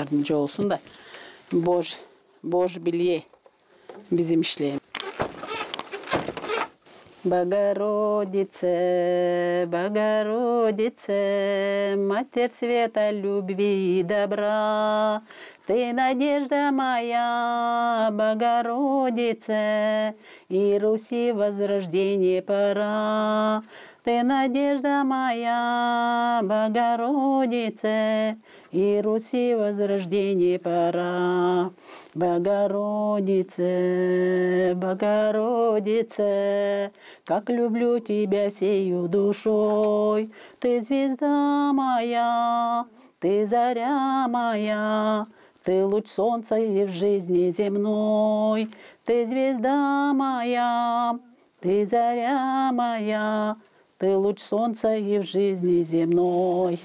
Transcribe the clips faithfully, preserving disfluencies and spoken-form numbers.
Yardımcı olsun da boş, boş bilye bizim işleyen. Богородице, Богородице, Матерь света, любви и добра, ты надежда моя, Богородице, и Руси возрождение пора. Ты надежда моя, Богородице, и Руси возрождение пора. Богородице, Богородице, как люблю тебя всею душой. Ты звезда моя, ты заря моя, ты луч солнца и в жизни земной. Ты звезда моя, ты заря моя, ты луч солнца и в жизни земной.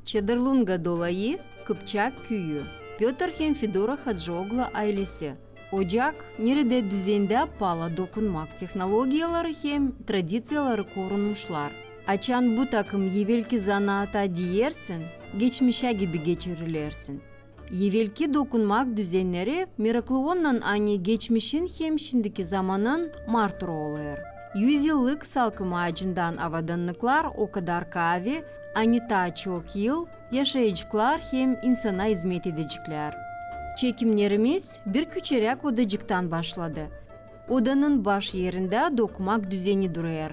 Çadırlunga dolayı Kıpçak küüyü. Pötr hem Fedora Hacıoglu aylesi. Ocak, neredä düzendä pala dokunmak tehnologiyaları hem tradiţiyaları korunmuşlar. Açan bu takım evelki zanaata deersin, geçmişä gibi geçirilersin. Evelki dokunmak düzenneri meraklı ondan, ani geçmişin hem şindiki zamanın marturu olêr. Üz yıllık salkım aacından avadannıklar o kadar kaavi, ani taa çok yıl yaşayaceklar hem insana izmet edeceklär. Çekimnerimiz bir küçeräk odacıktan başladı. Odanın baş erindä dokumak düzeni durêr.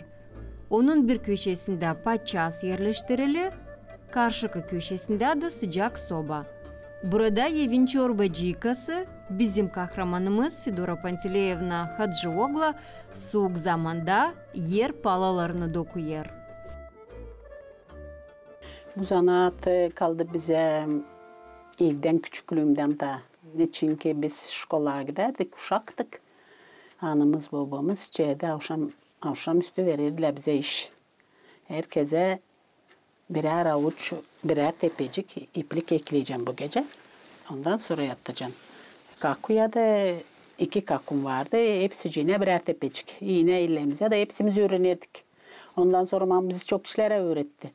Onun bir köşesindä paçaas erleştirili, karşıkı köşesindä dä sıcak soba. Burada evin çorbacıykası, bizim kahramanımız Fedora Pantileyevna Hacıoglu suuk zamanda er palalarını dokuyêr. Bu zanaat kaldı bizä evdän, küçüklüümdän taa. Neçinki biz şkolaya gidärdik, uşaktık. Anamız, bobamız içerdä avşam, avşamüstü verirdilär bizä iş. Herkezä birär avuç, birär tepecik iplik ekleyecän bu gecä. Ondan sora yatacan. Kakuya da iki kakum vardı, hepsiciinä birär tepecik. İinä ellerimizä da hepsimiz üürenirdik. Ondan sora mamam bizi çok işlerä üüretti.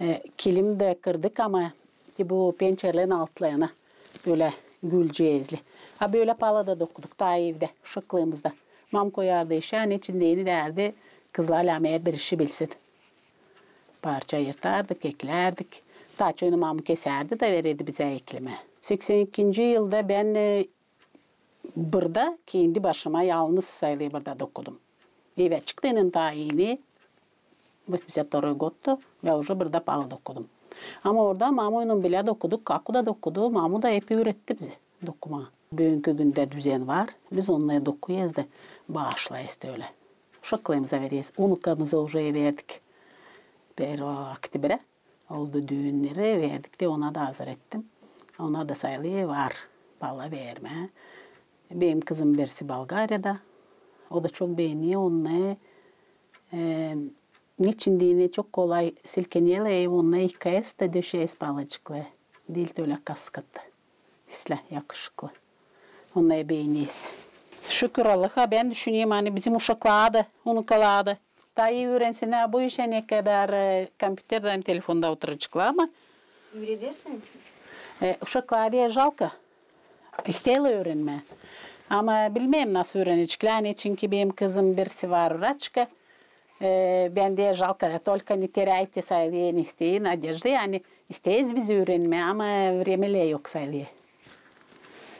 E, kilim dä kırdık, ama te bu pençerelerin altlarına bölä gülceezli. A bölä pala da dokuduk taa evdä, uşaklıımızda. Mamam koyardı işä, neçin deyni därdi, kızlar lääzım bir işi bilsin. Parça yırtardık, eklärdik. Taa çoyunu mamam kesärdi da verirdi bizä eklemää. Seksän ikinci yılda bän, e, burada kendi başıma yalnız sayılı burada dokudum. Evä çıktıynan taa iini, восемьдесят второй годtu, bän уже burada pala dokudum. Ama orada mamunnan bilä dokuduk, kaku da dokudu, mamu da hep üüretti bizi dokumaa. Büünkü gündä düzen var, biz onnarı dokuyêrız da baaşlayêrız ölä. Uşaklıımıza vereriz, unukamıza уже verdik. Первого октября oldu düünneri, verdik dä, ona da hazır ettim. Ona da sayılı var, pala vermää. Benim kızım birisi Bolgariyada, o da çok beeniyor onnarı. E, neçin deyni çok kolay silkeneerlär, e, onnarı yıkayêrız da döşeeriz palacıkları. Diil ölä kaskatı. İslää, yakışıklı. Onnarı beeneriz. Şükür Allaha, bän düşünerim, ani bizim uşaklar da, unukalar da taa ii üürensinnär bu işä, ne kadar, e, kompüterdä hem telefonda oturaceklar, ama... Üüredersiniz? E, uşakları diil жалко. İsteerlär üürenmää. Ama bilmeerim, nasıl üüreneceklär, ani çünkü benim kızım birisi var vraçka. E, bän diil жалко, только не теряйте, sayılı, ne isteyin, надежды, ani isteeriz biz üürenmää, ama vremä lä yok sayılı.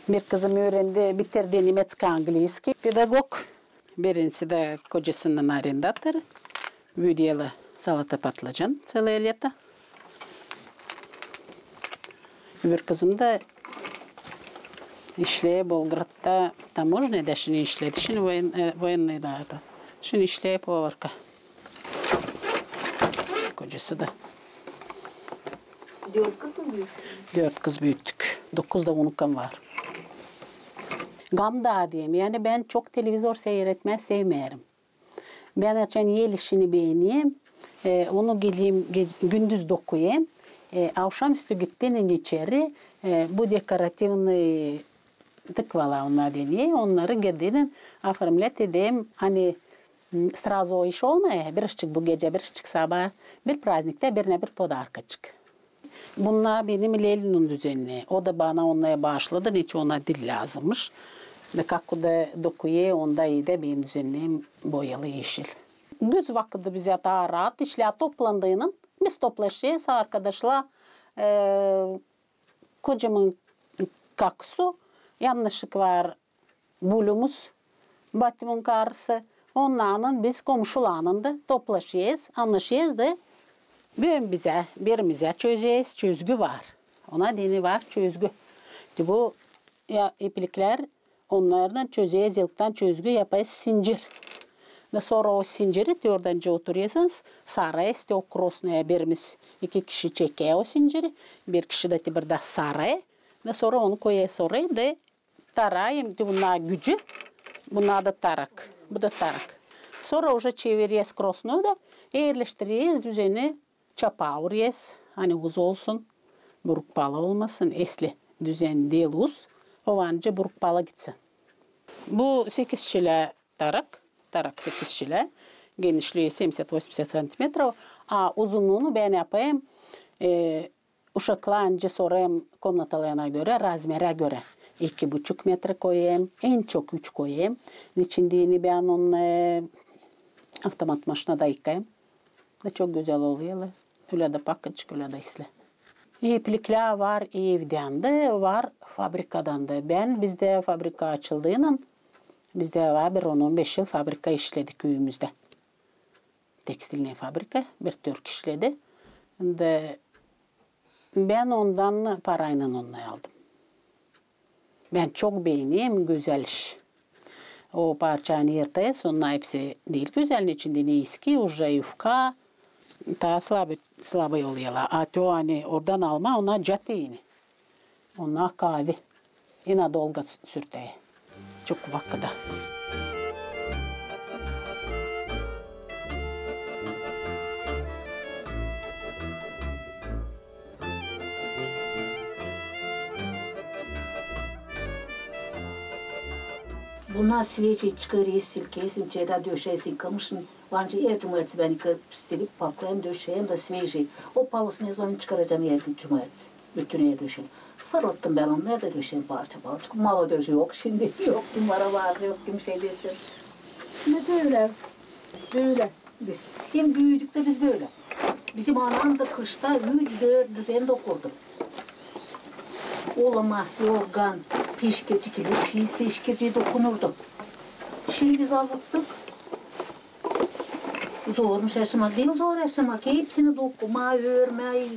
Bir kızım üürendi, bitirdi немецко-английский, pedagog. Birincisi dä kocasının arendatorı. Büüdüler salata, patlıcan целое лето. Öbür kızım da işleer Bolgradta tamožnedä, şindi işleer, şindi воен-, e, военный da. Şindi işleer povarka. Kocası da. Dört kız mı büüttünüz? Dört kız büüttük. Dokuz da unukam var. Gamda deyim. Yani bän çok televizor seyretmää sevmeerim. Bän açan el işini beenerim, e, onu geleyim, ge-, gündüz dokuyêrım. E, avşamüstü gittiynän içeri, e, bu декоративный tıkvalar onnar deyni, onnarı girdiynän оформлять ederim, ani Srazu o iş olmêêr, biricik bu gecä, biricik sabaa, bir prazniktä birinä bir podarkaçık. Bunnar benim Lelinin düzenini. O da bana onnarı baaşladı, neçin ona diil lääzımmış. Da kak o da dokuyêr, onda i dä benim düzenlerim boyalı eşil. Güz vakıdı bizä taa raat, işlär toplandıynan, biz toplaşêrız, arkadaşlar, e, kocaman kakusu, yannışık var, bulumuz, Batumum karısı, onnarlan biz komuşularlan da toplaşêrız, annaşêrız da, böön bizä, birimizä çözeriz, çözgü var. Ona deyni var çözgü. Te bu ya ipliklär, onnarlan çözeriz, yılktan çözgü yapêrız sincir. Da sora o sinciri, te orada nicä oturêrsınız, sarêrız te o krosnaya, birimiz iki kişi çeker o sinciri, bir kişi dä te burada sarêr. Da sora onu koyêrız oraya da tarêêrız, hem dä bunnar gücü, bunnar da tarak, bu da tarak. Sora uje çevireriz krosnoyu da, erleştireriz düzeni, çapa urêrız, ani uz olsun, buruk pala olmasın, esli düzen diil uz, o var nicä buruk pala gitsin. Bu sekiz şilä tarak, tarak sekiz şilä, genişlii sedemdeset-otumiz santimetrov, a uzunluunu bän yapêrım, e, uşaklar nicä sorêr, komnatalarına görä, razmerä görä. İki buçuk meträ koyêrım, en çok üç koyêrım. Neçin deyni bän onu, e, avtomat maşinada yıkêêrım. Da çok gözäl olêrlar. Ölä dä pakacık, ölä dä esli. İpliklär var evdän dä, var fabrikadan da. Bän, bizdä fabrika açıldıynan, bizdä var bir on-on beş yıl fabrika işledi küüyümüzdä. Tekstilnıy fabrika, bir türk işledi. Da bän ondan paraylan onnarı aldım. Bän çok beenerim, gözäl iş. O parçanı yırtêrsın, onnar hepsi diil gözäl, neçin deyni eski, uje yufka, taa slabı, slabı olêrlar. A te o, ani oradan alma, onnar caat deyni. Onnar kaavi. I nadolgo s-, sürter. Çok vakıda. Bunnar svejiy çıkêr, silkeersin, çetä döşeersin, kımışın. Var nicä er cumartesi bän yıkayıp, silip, paklêêrım, döşeerim da svejiy. O palısını ne zaman çıkaracam er gün cumartesi. Bütün er döşeerim. Fırlattım bän onnarı da döşeerim parça-parça. Mala döşeerim, yok şindi. Yok kim bana var, yok kim şey desin. Ne bölä, bölä biz. Hem büüdük dä biz bölä. Bizim anam da kışta üç-dört düzen dokurdu. Olama, yorgan, peşkircik, ile çiz peşkircii dokunurdu. Şindi biz azıttık. Zormuş yaşamak, diil zor yaşamak. Hepsini dokuma, örmä,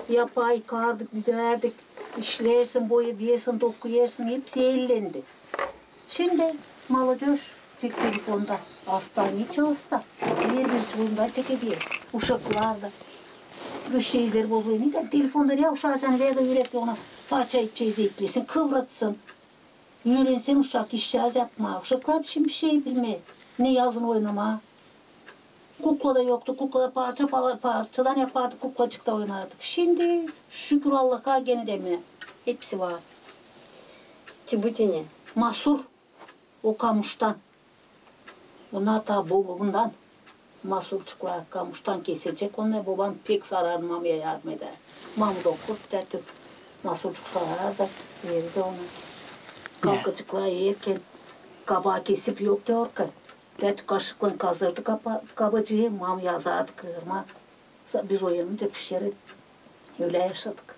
yapa, yıkardık, düzärdik. İşlärsin, boyêêrsın, dokuyêrsın, hepsi ellendi. Şindi молодёжь tek telefonda. Asta, neçin asta? Herbirisi bundan çekeder. Uşaklar da. Göz çeyizleri bozulêr. Nedän telefonda ne uşaa sän ver dä üüret, ona parça ip çeyizi iplesin, kıvratsın. Üürensin uşak işçääz yapmaa. Uşaklar şindi bişey bilmeer. Ne yazın oynamaa. Kukla da yoktu. Kukla da parça, pala-, parçadan yapardık, kuklacıkta oynardık. Şindi şükür Allaha, genä dä mi hepsi var. Te bu te ne? Masur. O kamuştan. Onnar taa bobamdan. Masurçuklar kamuştan kesecek. Onnarı bobam pek sarardı, mamaya yardım edärdi. Mama dokurdu, täätü masurçuk sarardı, verirdi ona. Kalkacıklar erkän kabaa kesip yok diyor ki. Täätü kaşıklan kazırdı kaba-, kabacıı, mama yazardı kıırmaa. Sa-, biz oyanınca pişirirdi. Ölä yaşadık.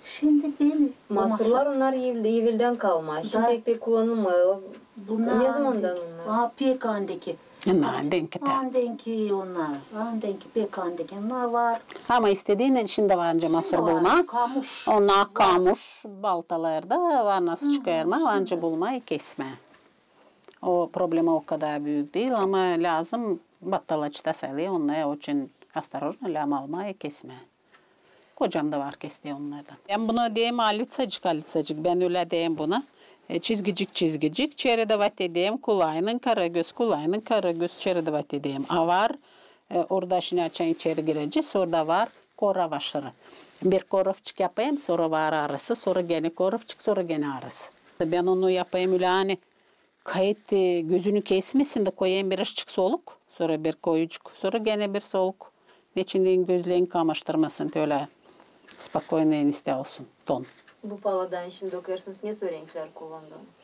Şindi diil mi? Masurlar, onnar ev-, evveldän kalma. Şindi pek kullanılmêêr. Bunnar ne zamandan onnar? Aa, pek andaki. Onnar andaki dä. Andaki onnar. Andaki, pek andaki. Onnar var. Ama istediin şindi var nicä masur bulmaa. Onnar kamuş baltalarda var nasıl çıkarmaa, var nicä bulmaa i kesmää. O problema o kadar büük diil, ama lääzım, battalacıda sayılêr, onnarı o için осторожно lääzım almaa i kesmää. Kocam da var, kester onnardan. Bän buna deerim alitsacık, alitsacık. Bän ölä deerim buna. E, çizgicik, çizgicik, чередовать ederim, kulaynan karagöz, kulaynan karagöz, чередовать ederim. A var, e, orada şindi açan içeri girecez, orada var kora başarı. Bir korovçik yapêrım, sora var arası, sora genä korovçik, sora genä arası. Bän onu yapêrım ölä, ani kayıt, e, gözünü kesmesin dä koyêrım bir aşçık soluk, sora bir koyucuk, sora genä bir soluk. Neçin deyni gözlerini kamaştırmasın, ölä spokoyno enistää olsun ton. Bu paladan şindi dokêrsınız, ne sor renklär kullandınız?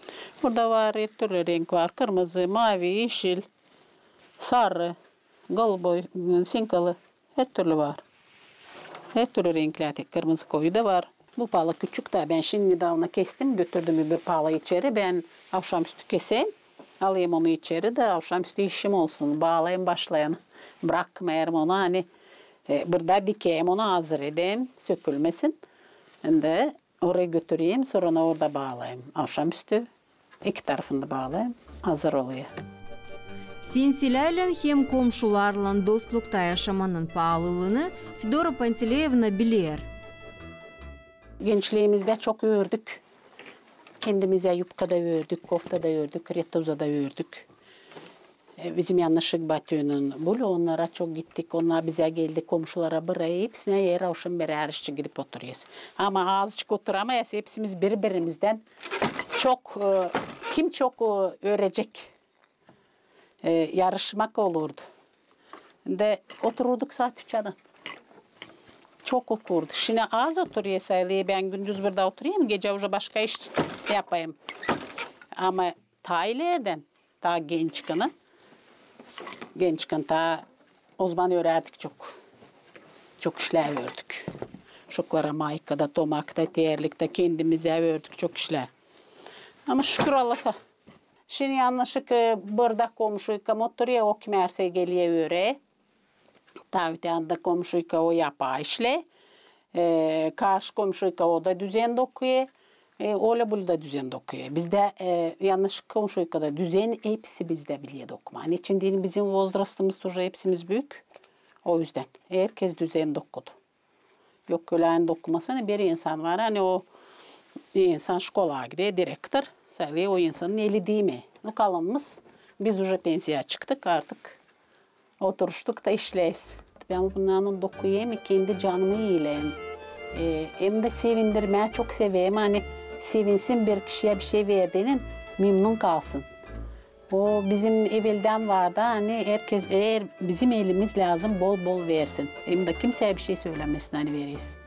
Burada var, er türlü renk var. Kırmızı, mavi, yeşil, sarı, goluboy, sinkalı. Er türlü var. Er türlü renklär, tek kırmızı koyu da var. Bu pala küçük da, bän şindi nedavno kestim, götürdüm bir pala içeri. Bän avşamüstü keseyim, alayım onu içeri da avşamüstü işim olsun. Baalayım başlayana. Brakmêêrım onu, ani, e, burada dikerim onu, hazır ederim, sökülmesin. Hem dä oraya götüreyim, sora onu orada baalayım. Avşamüstü iki tarafını da baalayım, hazır olêr. Sinsilärlän hem komşularlan dostlukta yaşamanın paalılıını Fedora Pantileyevna biler. Gençliimizdä çok ördük. Kendimizä yupka da ördük, kofta da ördük, retuza da ördük. E, bizim yannışık Batünün bulü, onnara çok gittik, onnar bizä geldi, komşulara, buraya, hepsinä er avşam bir ayrışçı gidip oturêrız. Ama azıcık oturamêêrız, hepsimiz biri-birimizdän çok, e, kim çok, e, örecek, e, yarışmak olurdu. Da otururduk saat üç adan. Çok okurdu. Şindi az oturêr sayılêr, bän gündüz burada oturêrım, gecä uje başka iş yapêrım. Ama taa ilerdän, taa gençkana, gençkana taa ozaman örärdik çok. Çok işlär ördük. Uşaklara mayka da, tomak da, terlik dä, kendimizä ördük çok işlär. Ama şükür Allaha. Şindi yannışık, e, burada komşuykam oturêr, o kimär sä geler örä. Taa ötendä komşuyka o yapêr işlär. E, karşı komşuyka o da düzän dokuyêr. E, ölä-bölä dä düzän dokuyêr. Bizdä, e, yannışık komşuyka da düzän, hepsi bizdä biler dokuma. Neçin deyni bizim vozrastımız uje hepsimiz büük. O üzdän. Herkez düzän dokudu. Yok, ölä ani dokumasın, bir insan var, ani o insan şkolaya gider, direktor, sayılêr, o insanın eli diimeer. Nu, kalanımız, biz uje pensiyaya çıktık, artık oturuştuk da işleriz. Bän bunnarlan dokuyêrım, kendi canımı iileyim. E, hem dä sevindirmää çok severim, ani sevinsin, bir kişiyä bişey verdiynän memnun kalsın. O bizim eveldän vardı, ani herkez, eer bizim elimiz lääzım, bol-bol versin. Hem dä kimseyä bişey sölämesin, ani vereriz.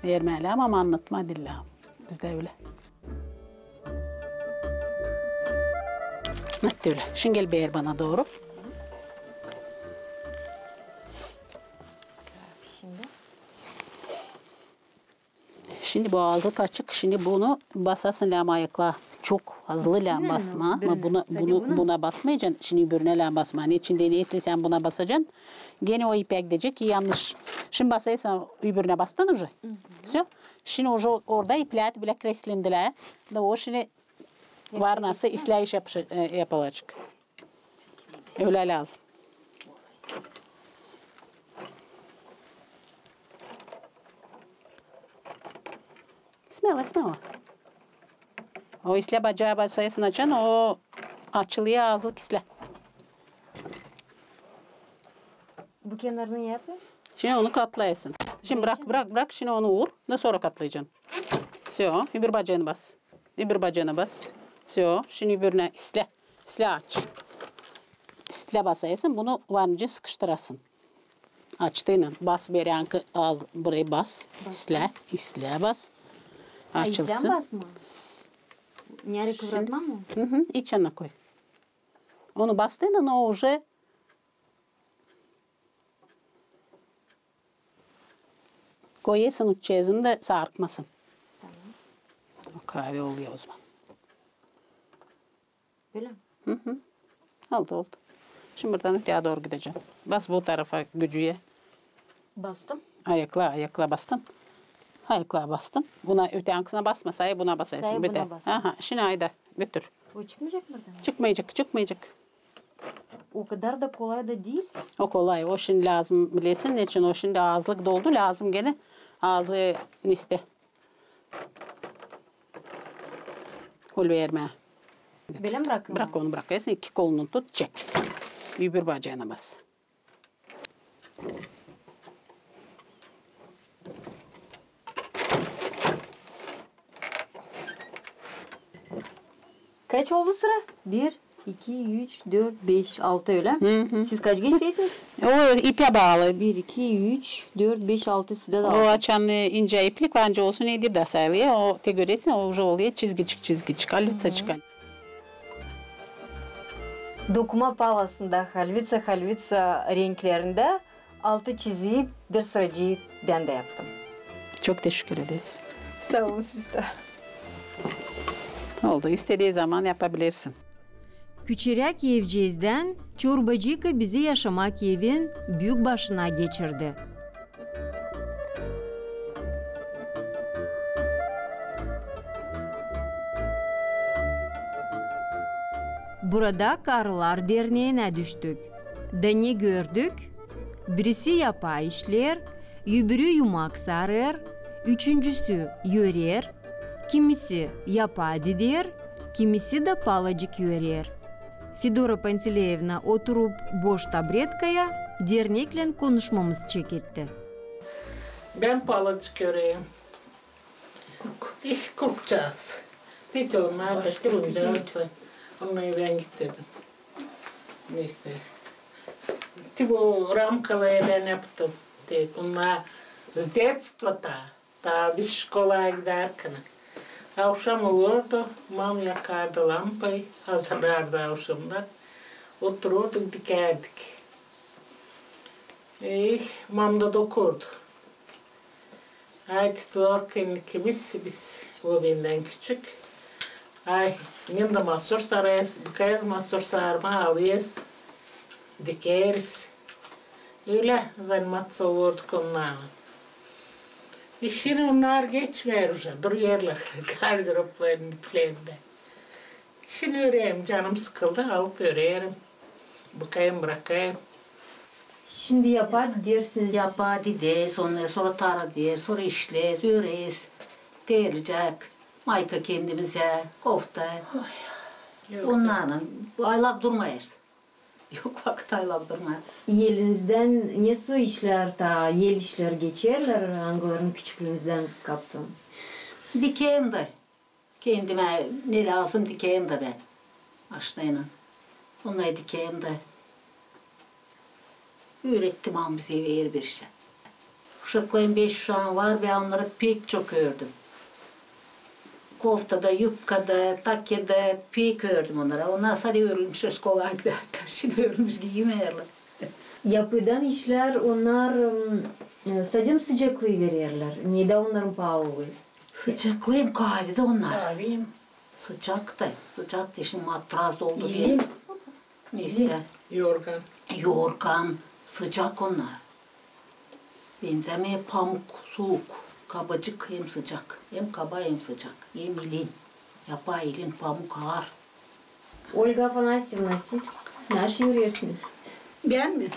Vermää lääzım, ama annatmaa diil lääzım. Bizdä ölä. Hadi ölä. Şindi gel beri bana dooru. Şindi. Şindi bu aazlık açık. Şindi bunu basasın lääzım ayaklara. Çok azlı lääzım basmaa. Ama buna, bunu, buna basmayacan. Şindi öbürünä lääzım basmaa. Neçin deyni, esli sän buna basacan, genä o ipää gidecek, yannış. Şindi basêrsın, öbürünä bastın uje. Всё. Şindi uje orada iplää bölä kreslendilär. Da o şindi var nasıl islää iş yapışa-, e, yapılacek. Ölä lääzım. Смело, смело. O islää bacaa basêrsın açan, o açılêr aazlık islää. Bu kenarını yapayım. Şindi onu katlêêrsın. Şindi brak, brak, brak, şindi onu uur. Da sora katlayacan. Всё, öbür bacaanı bas. Öbür bacaanı bas. Всё, şindi öbürünä islää. İslää aç. İslää basêrsın, bunu var nicä sıkıştırasın. Açtıynan. Bas beri ancak az burayı bas. İslää, islää bas. Açılsın. Iplän basmaa? Neredä kıvratmaa mı? Hı hı, iç yanına koy. Onu bastıynan, o uje koyêrsın uççayazını da sarkmasın. Tamam. O kadar olêr ozaman. Bölä mi? Hı hı. Oldu, oldu. Şindi buradan öteyä dooru gidecän. Bas bu tarafa gücüyä. Bastım. Ayaklara, ayaklara bastın. Ayaklara bastın. Buna öteki ankısına basma, say buna basêrsın. Say buna basayım. Aha, şindi hayda, götür. O çıkmayacek mi buradan? Çıkmayacek, çıkmayacek. O kadar da kolay da diil. O kolay, o şindi lääzım bilesin, neçin o şindi aazlık doldu, lääzım genä aazlıı neste. Kol vermää. Bölä mi brakayım? Brak onu, brak. Sen iki kolunu tut, çek. Öbür bacaanı bas. Kaç oldu sıra? Bir, iki, üç, dört, beş, altı, ölä? Hı hı. Siz kaç geçersiniz? O ipä baalı. Bir, iki, üç, dört, beş, altı, sizdä dä altı. O açan, e, incä iplik var, ancak olsun, edi dä sayılêr. O, te görersän, o uje olêr çizgicik, çizgicik, halvitsaçık. Dokuma paalasında halvitsa-halvitsa renklerindä altı çizii, bir sıracıı bän dä yaptım. Çok teşekkür ederiz. Saa olun, siz dä. Oldu, istediin zaman yapabilirsin. Küçüräk evcezdän çorbacıka bizi yaşamak evin büük başına geçirdi. Burada Karılar derneenä düştük. Da ne gördük? Birisi yapaa işlär, öbürü yumak sarêr, üçüncüsü örer, kimisi yapaa dider, kimisi dä palacık örer. Fedora Pantileevna oturup boş tabretkaya derneklän konuşmamız çeketti. Bän palacık örerim. Kürk. İh, kürkçaaz. Te onnarı da kürkçaaz da. Onnarı bän getirdim. Neysä. Te bu ramkaları bän yaptım. Te onnar s detstva ta. Ta biz şkolaya gidärkän. Avşam olurdu, mam yakardı lampayı, hazırlardı avşamdan. Otururduk, dikärdik. E, mam da dokurdu. Ay, tutêrdık ikimiz, biz, o bendän küçük. Ay, bän dä mahsur sarêrız, bıkêrız mahsur sarmaa, alêrız, dikeriz. Ölä заниматься olurduk onnarlan. E şindi onnar geçmeer uje, durêrlar garderopların iplerindä. Şindi örerim, canım sıkıldı, alıp örerim. Bıkêrım, brakêrım. Şindi yapaa didersiniz. Yapaa dideriz, onnarı sora taradêrız, sora işleriz, öreriz. Terlicäk, mayka kendimizä, kofta. Onnarlan aylak durmêêrız. Yok vakıt aylak durmaa. Elinizdän ne soy işlär, taa el işleri geçerlär, angılarını küçüklüünüzdän kaptınız? Dikerim dä. Kendimä ne lääzım, dikerim dä bän. Aşnaylan. Onnarı dikerim dä. Üüretti mam bizä herbir işä. Uşaklarım, beş uşaam var, bän onnara pek çok ördüm. Kofta da, yupka da, take da, pek ördüm onnara. Onnar sade örülmüş, şkolaya gidärkän, şindi örülmüş giymeyerlär. Yapıdan işlär, onnar, ım, e, sade sıcaklıı vererlär, ne dä onnarın paalılıı? Sıcaklıı hem kaavi dä onnar. Kaavi hem. Sıcak da, sıcak da, şindi matras da oldu. İlin. Neysä. Yorgan. Yorgan, sıcak onnar. Benzämeer pamuk, suuk, kabacık hem sıcak. Hem kaba, hem sıcak. Hem ilin. Yapaa ilin, pamuk aar. Olga Afanasyevna, siz ne iş örersiniz? Bän mi?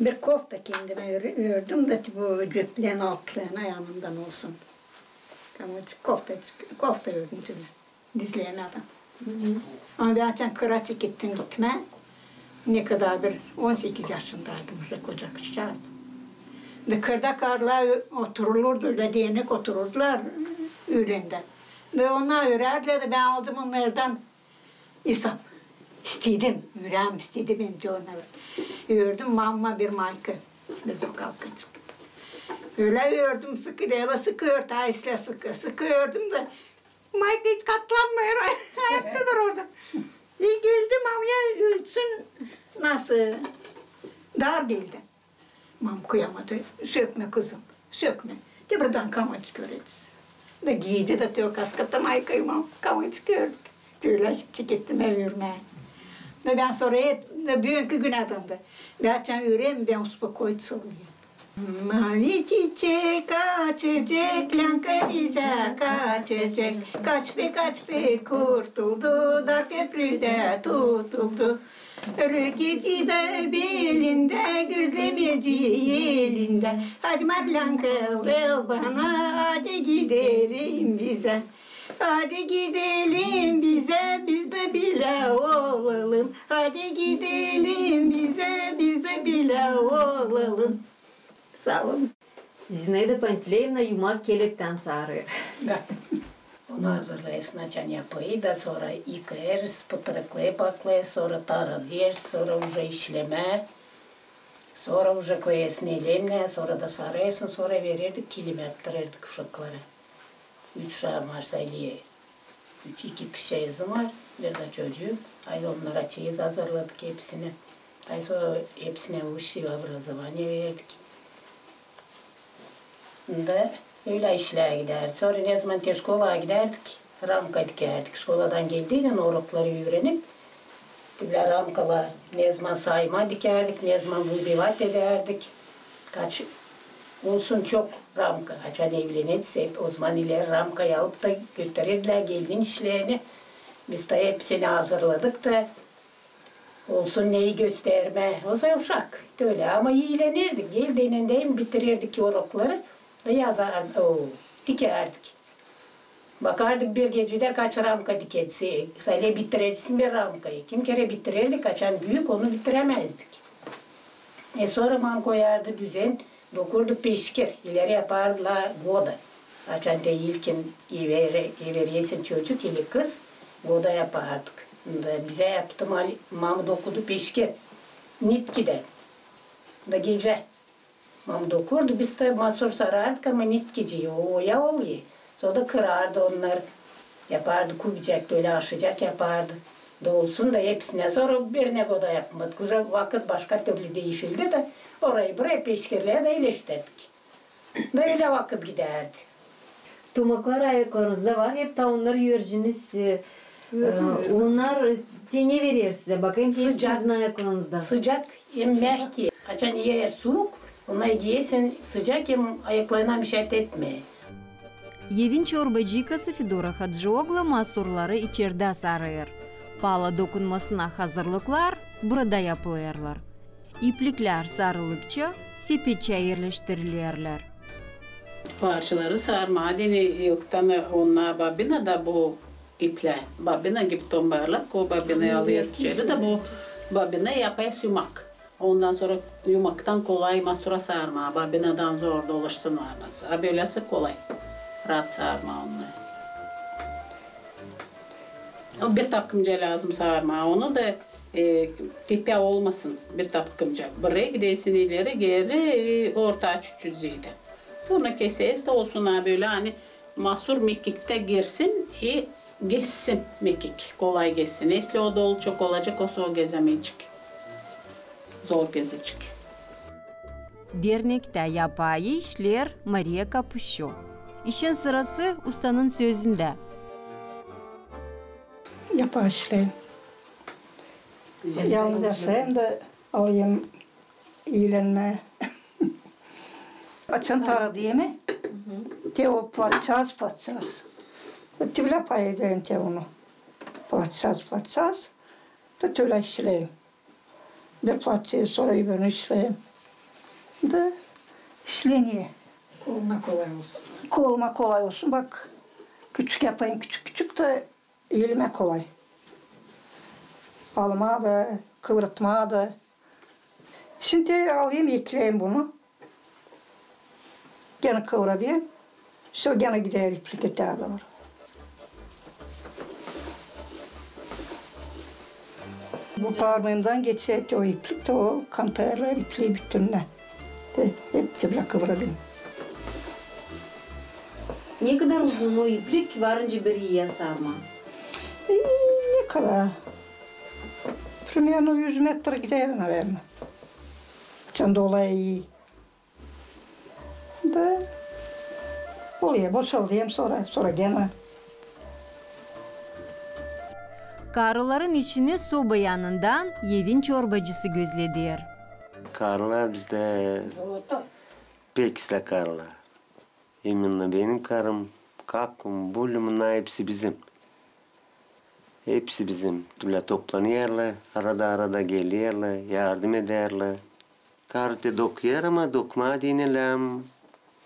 Bir kofta kendimä öre-, ördüm dä, bu ceplerin altlarına yanından olsun. Kofta, kofta ördüm kendimä. Dizlerinden. Ama bän açan kıra çekettim gitmää, ne kadar bir on sekiz yaşındaydım, uje koca kızçaazdım. Da kırda karılar oturulurdu, ölä dernek otururdular üürändä. Da onnar örärdilär dä bän aldım onnardan isap. İstedim, üreerim istedi bän dä onnarı. Ördüm mamama bir mayka. Biz o kalkacık. Ölä ördüm sıkı, ölä sıkı örtü, ay, islää sıkı, sıkı ördüm dä Mayka hiç katlanmêêr. Ayakta dururdu. E, geldi mamaya ölçsün, nasıl dar geldi. Mam kıyamadı. Sökmä, kızım, sökmä. Te buradan kamacık örecez. Da giydi da te o kaskatı maykayı mam kamacık ördük. Te ölä çekettim üürämää. Da bän sora hep, da büünkü günä dä. Bän açan üüränerim, bän успокоиться olêrım. Mavi çiçek açacek, Länka bizä kaçacek. Kaçtı, kaçtı, kurtuldu, dar köprüdä tutuldu. Röketi dä belindä, gözlemeci elindä. Hadi, Marlänka, vel bana, hadi gidelim bizä. Hadi gidelim bizä, biz dä bilä olalım. Hadi gidelim bizä, biz dä bilä olalım. Saa olun. Zinaida Pantileevna yumak keleptän saarêr. Da. Onu hazırlêêrsın, açan yapêr da, sora yıkêêrsın, pıtırıklı paklêêrsın, sora tarêêrsın, sora uje işlemää, sora uje koyêrsın elemnää, sora da sarêrsın, sora verärdik, kilim yaptırêrdık uşaklara. Üç uşaam var, sayılı. Üç, iki kızçaazım var, bir dä çocuum. Ay, onnara çeyiz hazırladık hepsinä. Ay, sora hepsinä vışşıı obrazovanie verdik. Da ölä işlää gidärdik. Sora ne zaman te şkolaya gidärdik, ramka dikärdik. Şkoladan geldiyni, urokları üürenip, te bölä ramkalar, ne zaman sayma dikärdik, ne zaman vıbivat edärdik. Kaç olsun çok ramka. Açan evlenerdik, hep o zaman ileri ramkayı alıp da gösterärdilär gelin işlerini. Biz dä hepsini hazırladık da, olsun neyi göstermää. O zaman uşak, ölä. Ama iilenerdik. Gel deyni deyni bitirärdik urokları. Da yazar, o, dikärdik. Bakardık bir gecedä kaç ramka dikecek. Sade bitireceksin bir ramkayı. Kim kerä bitirärdi, kaçan büük, onu bitirämäzdik. E, sora mam koyardı düzen. Dokurdu peşkir, ileri yapardılar goda. Açan te ilkin evere-, evereersin çocuk ili kız, goda yapardık. Da bizä yaptı mal-, mam dokudu peşkir nitkidän. Da gecä mam dokurdu, biz dä masur sarardık, ama nitkicii, o oya olêr. Sora da kırardı onnar. Yapardı kubicak, ölä aşacak yapardı. Da olsun da hepsinä. Sora bir ne goda yapmadık. Uje vakıt başka türlü diişildi da, orayı burayı peşkirlää da ileştirdik. Da ölä vakıt gidärdi. Tomaklar ayaklarınızda var, hep taa onnar görceniz, e, e, onnar te ne verer sizä? Bakayım, hep sizin ayaklarınızda. Sıcak, hem mehki. Açan eer suuk, onu giyersin sıcak, hem ayaklarına mişät etmeer. Evin çorbacıykası Fedora Hadjioglu masurları içerdä sarêr. Pala dokunmasına hazırlıklar burada yapılêrlar. İpliklär sarıldıkça sepetçä erleştirilerlär. Parçaları sarmaa deyni ilktän onnar bobinada bu iplää. Bobina gibi tombarlak, o bobinayı alêrız içeri da bu bobina yapêr yumak. Ondan sora yumaktan kolay masura sarmaa, bobinadan zor dolaşsın var nasıl. A böläsi kolay, raat sarmaa onnarı. Bir takımca lääzım sarmaa, onu da, e, tepä olmasın bir takımca. Burayı gidäsin ileri-geeri, e, orta çüçücüydä. Sora kesees da olsun, a bölä, ani masur mekiktä girsin i gezsin mekik, kolay gezsin. Esli o dolu çok olacek, o sora gezämeyecek. Zor gezecek. Dernektä yapayı işleer Mariya Kapuşçu. İşin sırası ustanın sözündä. Yapayı işleerim. Yalnız yaşêêrım da alayım iilenmää. Açan tarêêrım, te o platçaaz, platçaaz. Te bölä pay ederim te onu. Platçaaz, platçaaz. Da tölä işleerim. Bir platçaazı, sora öbürünü işleerim. Da işleerim. Koluna kolay olsun. Koluma kolay olsun. Bak, küçük yapayım, küçük küçük da elimä kolay. Almaa da, kıvratmaa da. Şindi alayım, ekleerim bunu. Genä kıvradêrım. Всё, genä gider iplik ötää dooru. Bu parmêımdan geçer o iplik, da o kantarlar ipliin bütününä. Hep te bölä kıvradêrım. Ne kadar uzun o iplik varınca bir iyä sarmaa? E, ne kadar? Примерно üz metr gider, наверно. Açan dolayı iyi. Da olêr, boşaldêrım sora, sora genä. Karıların işini soba yanından evin çorbacısı gözleder. Karılar bizdä pek islää karılar. İmenno benim karım, kakum, bulum, bunnar hepsi bizim. Hepsi bizim. Bölä toplanêrlar, arada-arada gelêrlär, yardım edärlär. Karı te dokuyêr, ama dokmaa deyni lääm.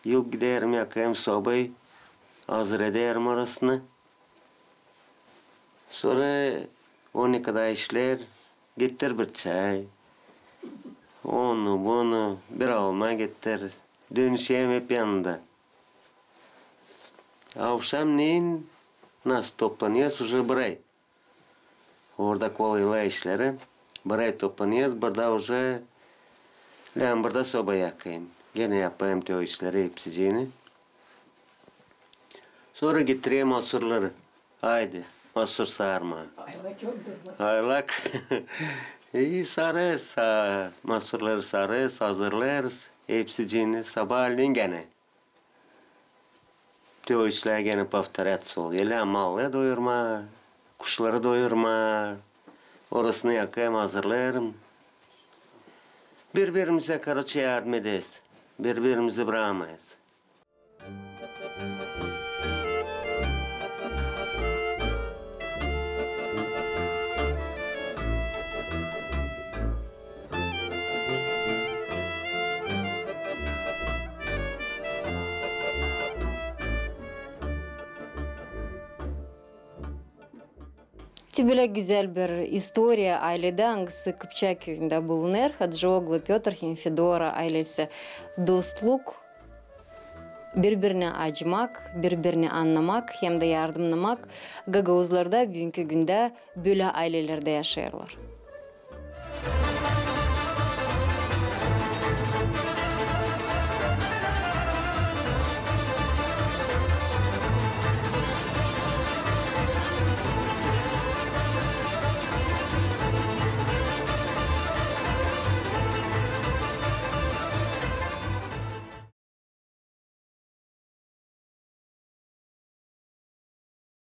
Yıl giderim, yakêrım sobayı, hazır ederim orasını. Sora o ne kadar işleer, getir bir çay. Onu, bunu, bir alma getir. Dönüşerim hep yanında. Avşamneyin Nasıl toplanêrız, uje bir ay. Orada kolayla işleri. Bir ay toplanêrız, burada uje, lääzım burada soba yakayım. Genä yapayım te o işleri hepsicini. Sora getireyim masurları. Aydı, masur sarmaa. Aylak. İi, sarêrız, sa-, masurları sarêrız, hazırlêêrız. Hepsicini sabaalän genä. Te o işlär genä povtorât sol. Elä malları doyurmaa, kuşları doyurmaa. Orasını yakêrım, hazırlêêrım. Biri-birimizä, karoçe, yardım ederiz. Biri-birimizi brakmêêrız. Te bölä gözäl bir istoriya ayledä, angısı Kıpçak küüyündä bulunêr. Hacıoglu Pötr hem Fedora aylesi. Dostluk, biri-birinä acımak, biri-birini annamak hem dä yardımnamak. Gagauzlar da büünkü gündä bölä aylelerdä yaşêêrlar.